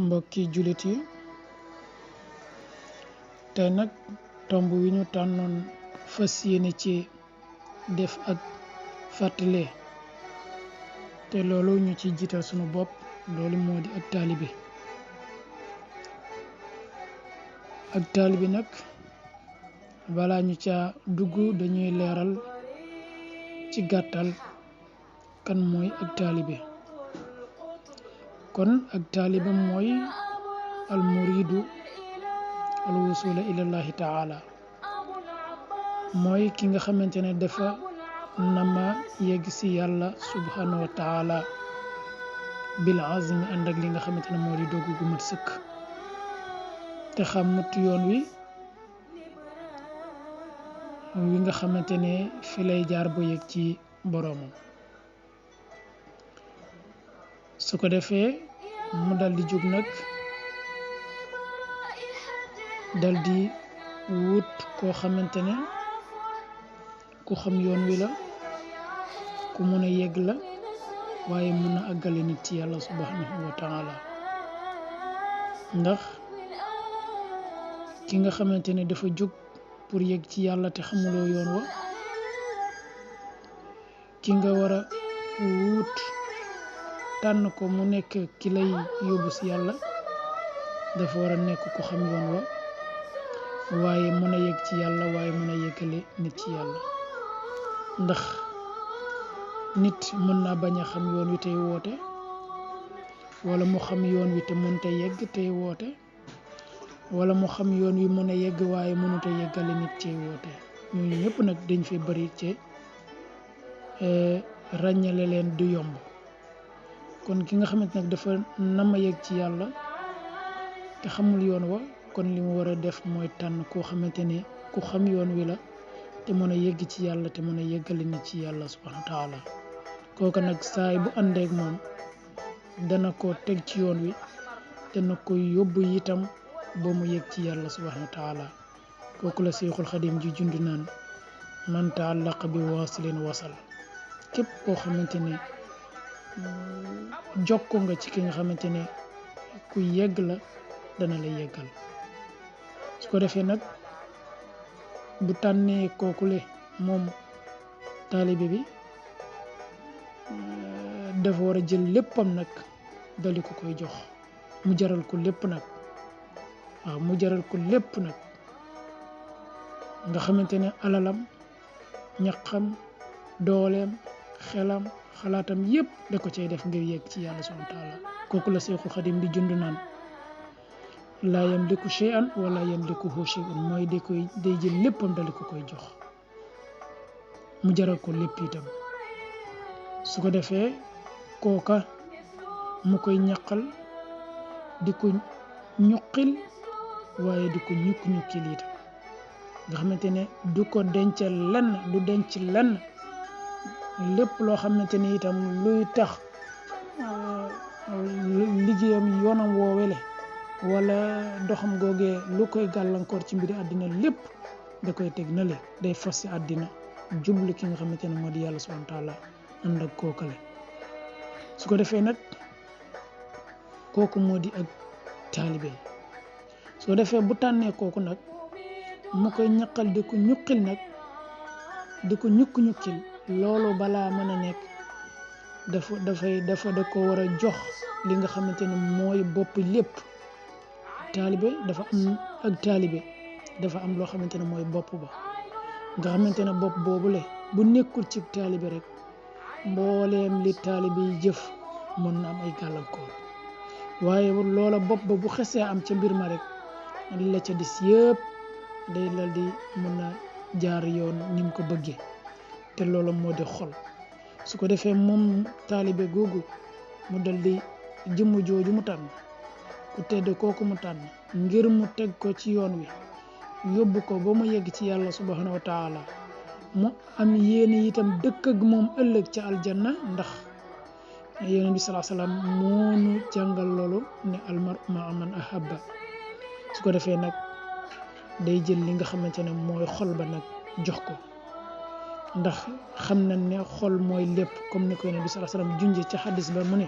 mbokki jullit yi tey nag tomb wi ñu tànnoon fas yéene ci def ak fàttale te loolu ñu ci jiital sunu bopp loolu moo di ak taalibe nag balaa ñu ca dugg dañuy leeral ci gàttal kan mooy ak taalibe kon ak taalibe mooy al muridu al wusula ilallahi taala mooy ki nga xamante ne dafa nama yegg si yàlla subhanahu wa taala bil azmi ànd ak li nga xamante ne moo di dogg gu mat sëkk te xamut yoon wi nga xamante ne fi lay jaar ba yegg ci boroomam su ko defee mu dal di jóg nag dal di wut koo xamante ne ku xam yoon wi la ku mun a yegg la waaye mun a àggale nit ci yàlla subhanahu wa taala ndax ki nga xamante ne dafa jóg pour yegg ci yàlla te xamuloo yoon wa ki nga war a wut tànn ko mu nekk ki lay yóbbu si yàlla dafa war a nekk ku xam yoon wa waaye mën a yegg ci yàlla waaye mën a yeggale nit ci yàlla ndax nit mën naa bañ a xam yoon wi tey woote wala mu xam yoon wi te mënta yegg tey woote wala mu xam yoon wi mën a yegg waaye mënut a yeggale nit cey woote ñooñu ñëpp nag dañ fi bari ci ràññale leen du yomb kon ki nga xamante nag dafa nama yegg ci yàlla te xamul yoon wa kon li mu war a def mooy tànn koo xamante ne ku xam yoon wi la te mën a yegg ci yàlla te mën a yeggale nit ci yàlla subhanahu wa taala kooku nag saay bu àndeek moom dana ko teg ci yoon wi dana ko yóbbu itam ba mu yegg ci yàlla subhanahu wa taala kooku la Seexul Xadim ji jund naan man taallaqa bi waasilin wasal képp koo xamante ne jokko nga ci ki nga xamante ne ku yegg la dana la yeggal su ko defee nag bu tànnee kookule moom taalibe bi dafa war a jël léppam nag dali ko koy jox mu jaral ko lépp nag waaw mu jaral ko lépp nag nga xamante ne alalam ñaqam dooleem xelam xalaatam yépp da ko cay def ngir yegg ci yàlla subhanahu wa taala kooku la Seexul Xadim di jund naan laa yamliku shay'an wala yamlikuhu shay'un mooy day jël léppam dali ko koy jox mu jaral ko lépp itam su ko defee kooka mu koy ñaqal di ko ñuqil waaye di ko ñukk-ñukkil itam nga xamante ne du ko dencal lenn du denc lenn lépp loo xamante ne itam luy tax liggéeyam yoonam woowele wala doxam googee lu koy gàllankoor ci mbiri àddina lépp da koy teg na le day fas ci àddina jublu ki nga xamante ne moo di yàlla subhanahu wa taala ànd ak kookale su ko defee nag kooku moo di ak taalibe su ko defee bu tànnee kooku nag mu koy ñaqal di ko ñuqil nag di ko ñukk-ñukkil loolu balaa mën a nekk dafa da ko war a jox li nga xamante ne mooy bopp lépp taalibe dafa am ak taalibe dafa am loo xamante ne mooy bopp ba nga xamante ne bopp boobule bu nekkul ci taalibe rek mbooleem li taalibe yi jëf mën na am ay gàllankoor waaye loola bopp ba bu xesee am ca mbir ma rek li la ca dis yëpp day dal di mën a jaar yoon ni mu ko bëggee te loola moo di xol su ko defee moom taalibe googu mu dal di jëmm jooju mu tànn ku tedd kooku mu tànn ngir mu teg ko ci yoon wi yóbbu ko ba mu yegg ci yàlla subhanahu wa taala mu am yéene itam dëkk ak moom ëllëg ca aljanna ndax yonent bi sallallahu alayhi wasallam moo nu jàngal loolu ne almar'u ma'a man ahabba su ko defee nag day jël li nga xamante ne mooy xol ba nag jox ko ndax xam nañ ne xol mooy lépp comme ni ko yonent bi sallallahu alayhi wasallam junje ca xadis ba mu ne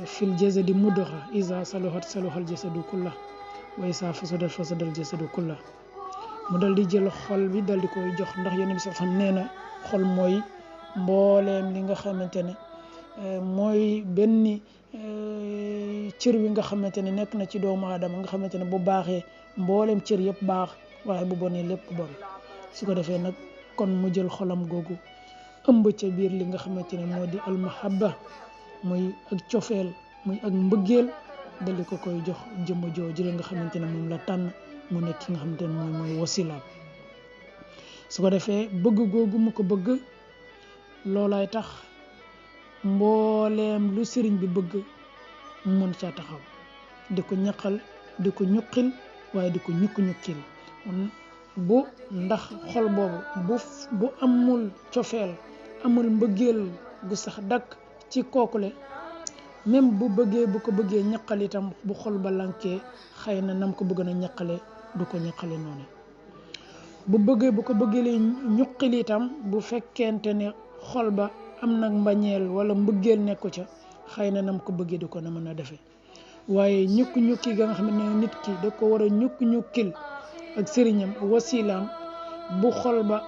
fil jasadi mudxa isa saluhat saluhal jasadu kulla wa isa fasadat fasadal jasadu kulla mu dal di jël xol bi dal di koy jox ndax yonent bi sax nee na xol mooy mbooleem li nga xamante ne mooy benn cër wi nga xamante ne nekk na ci doomu aadama nga xamante ne bu baaxee mbooleem cër yëpp baax waaye bu bonee lépp bon su ko defee nag kon mu jël xolam googu ëmb ca biir li nga xamante ne moo di almahabba muy ak cofeel muy ak mbëggeel dal di ko koy jox jëmm jooju li nga xamante ne moom la tànn mu nekk ki nga xamante ne mooy wasilaam su ko defee bëgg googu mu ko bëgg loolaay tax mbooleem lu sëriñ bi bëgg mu mën caa taxaw di ko ñaqal di ko ñuqil waaye di ko ñukk-ñukkil bu ndax xol boobu bu amul cofeel amul mbëggeel gu sax dakk ci kookule même bu ko bëggee ñaqal itam bu xol ba lankee xëy na nam ko bëgg na ñaqale du ko ñaqale noonu bu ko bëggee ñuqil itam bu fekkente ne xol ba am nag mbañeel wala mbëggeel nekku ca xëy na nam ko bëggee du ko na mën a defee waaye ñukk-ñukki ga nga xam ne nit ki da ko war a ñukk-ñukkil ak sëriñam wasilaam bu xol ba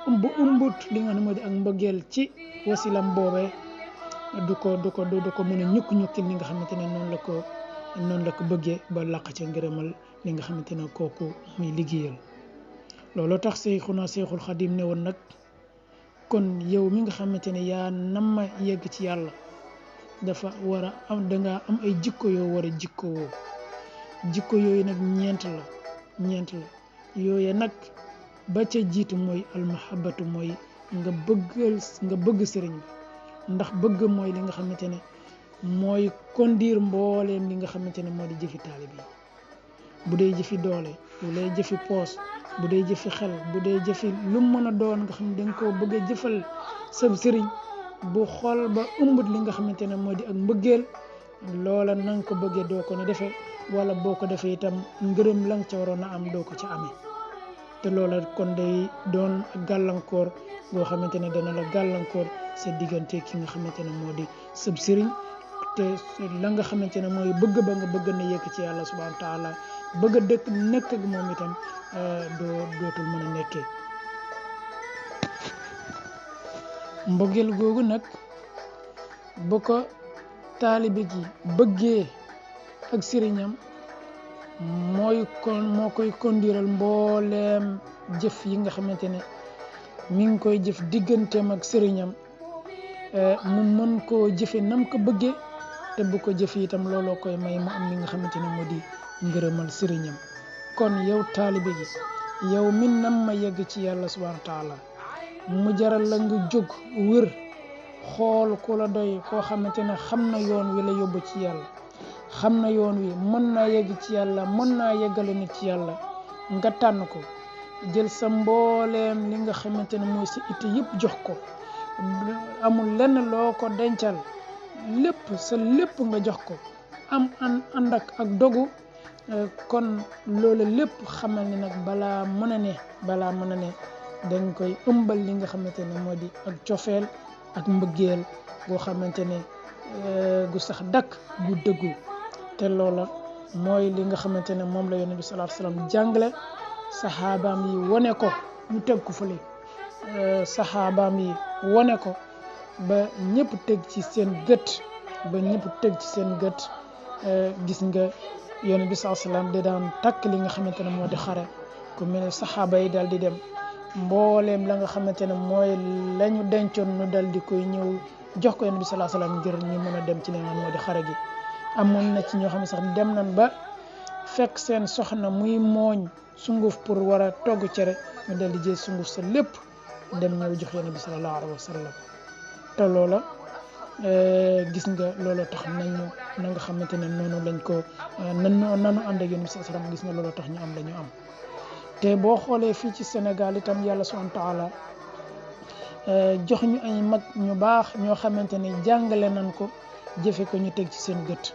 bu ëmbut li nga xam ne moo di ak mbëggeel ci wasilaam boobee du ko mën a ñukk-ñukkil li nga xamante ne noonu la ko bëggee ba làq ca ngërëmal li nga xamante ne kooku muy liggéeyal loolu tax Seexul Xadim ne woon nag kon yow mi nga xamante ne yaa nama yegg ci yàlla dafa war a am dangaa am ay jikko yoo war a jikko woo jikko yooyu nag ñeent la yooyu nag ba ca jiitu mooy almahabatu mooy nga bëgg sëriñ bi ndax bëgg mooy li nga xamante ne mooy kondiir mbooleem li nga xamante ne moo di jëfi taalibe yi bu dee jëfi doole bu dee jëfi poos bu dee jëfi xel bu dee jëfi lu mën a doon nga xam ne danga koo bëgg a jëfal sab sëriñ bu xol ba ëmbut li nga xamante ne moo di ak mbëggeel loola nanga ko bëggee doo ko ne defee wala boo ko defee itam ngërëm la nga ca waroon a am doo ko ca amee te loola kon day doon gàllankoor boo xamante ne dana la gàllankoor sa diggante ki nga xamante ne moo di sab sëriñ te la nga xamante ne mooy bëgg ba nga bëgg na yëkk ci yàlla subhanahu wa taala bëgg a dëkk nekk ak moom itam dootul mën a nekkee mbëggeel googu nag bu ko taalibe gi bëggee ak sëriñam moo koy kondiral mbooleem jëf yi nga xamante ne mi ngi koy jëf digganteem ak sëriñam mu mën koo jëfe nam ko bëggee te bu ko jëfe itam looloo koy may mu am li nga xamante ne moo di ngërëmal sëriñam kon yow taalibe gi yow mi nam ma yegg ci yàlla subhanahu wa taala mu jaral la nga jóg wër xool ku la doy koo xamante ne xam na yoon wi la yóbbu ci yàlla xam na yoon wi mën naa yegg ci yàlla mën naa yeggale nit ci yàlla nga tànn ko jël sa mbooleem li nga xamante ne mooy sa itte yëpp jox ko amul lenn loo ko dencal lépp nga jox ko ànd ak dogu kon loolu lépp xamal ne nag balaa mën a ne dañ koy ëmbal li nga xamante ne moo di ak cofeel ak mbëggeel goo xamante ne gu sax dakk gu dëggu te loola mooy li nga xamante ne moom la yonent bi sallallahu alayhi wasallam jàngale saxaabaam yi wane ko ñu teg ko fële saxaabaam yi wane ko ba ñëpp teg ci seen gët gis nga yonent bi sallallahu alayhi wasallam da daan takk li nga xamante ne moo di xare ku mel ne saxaaba yi dal di dem mbooleem la nga xamante ne mooy lañu dencoon nu dal di koy ñëw jox ko yonent bi sallallahu alayhi wasallam ngir ñu mën a dem ci li nga xam moo di xare gi amoon na ci ñoo xam ne sax dem nañ ba fekk seen soxna muy mooñ sunguf pour war a togg cere ñu dal di jël sunguf sa lépp dem ñëw jox yonent bi sallallahu alayhi wasallam te loola gis nga looloo tax nañu na nga xamante ne noonu lañ ko nanu ànd ak yonent bi sallallahu alayhi wasallam gis nga looloo tax ñu am la ñu am te boo xoolee fii ci Sénégal itam yàlla subhanahu wa taala jox ñu ay mag ñu baax ñoo xamante ne jàngale nañ ko jëfe ko ñu teg ci seen gët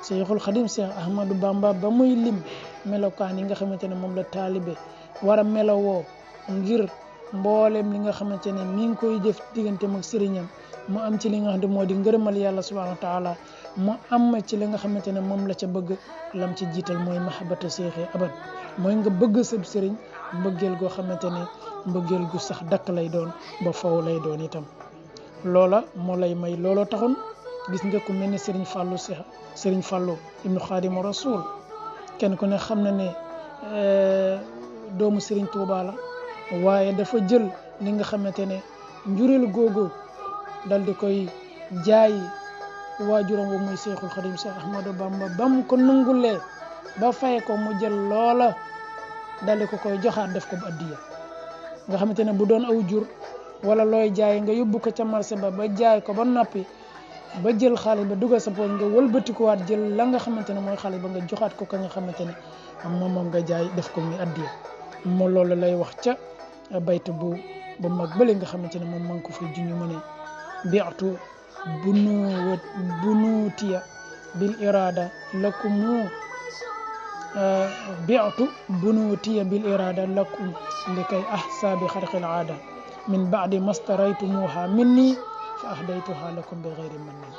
Seexul Xadim Seex Ahmadou Bamba ba muy lim melokaan yi nga xamante ne moom la taalibe war a melowoo ngir mbooleem li nga xamante ne mi ngi koy jëf digganteem ak sëriñam mu am ci li nga xam ne moo di ngërëmal yàlla subhanahu wa taala mu am ci li nga xamante ne moom la ca bëgg lam ci jiital mooy mahabbata seexi abad mooy nga bëgg sab sëriñ mbëggeel goo xamante ne mbëggeel gu sax dakk lay doon ba faw lay doon itam loola moo lay may looloo taxoon gis nga ku mel ne Serigne Fallou ibnu Xaadimu Rasul kenn ku ne xam na ne doomu Serigne Touba la waaye dafa jël li nga xamante ne njureel googu dal di koy jaay waajuram wa muy Seexul Xadim Seex Ahmadou Bamba bam ko nangulee ba fay ko mu jël loola dal di ko koy joxaat def ko bu addiya nga xamante ne bu doon aw jur wala looy jaay nga yóbbu ko ca marché ba jaay ko ba noppi ba jël xaalis ba dugal sa poos nga wëlbatikuwaat jël la nga xamante ne mooy xaalis ba nga joxaat ko ka nga xamante ne moom nga jaay def ko muy addiya moo loolu lay wax ca bayt bu mag bële nga xamante ne moom ma ngi ko fay juñu mu ne bi'tu bunuutiya bil irada lakum bi'tu bunuutiya bil irada lakum likay ahsa bi xarqil aada min ba'di mastaraytumuha minni fa ahdaytuha lakum bi ghayri mannin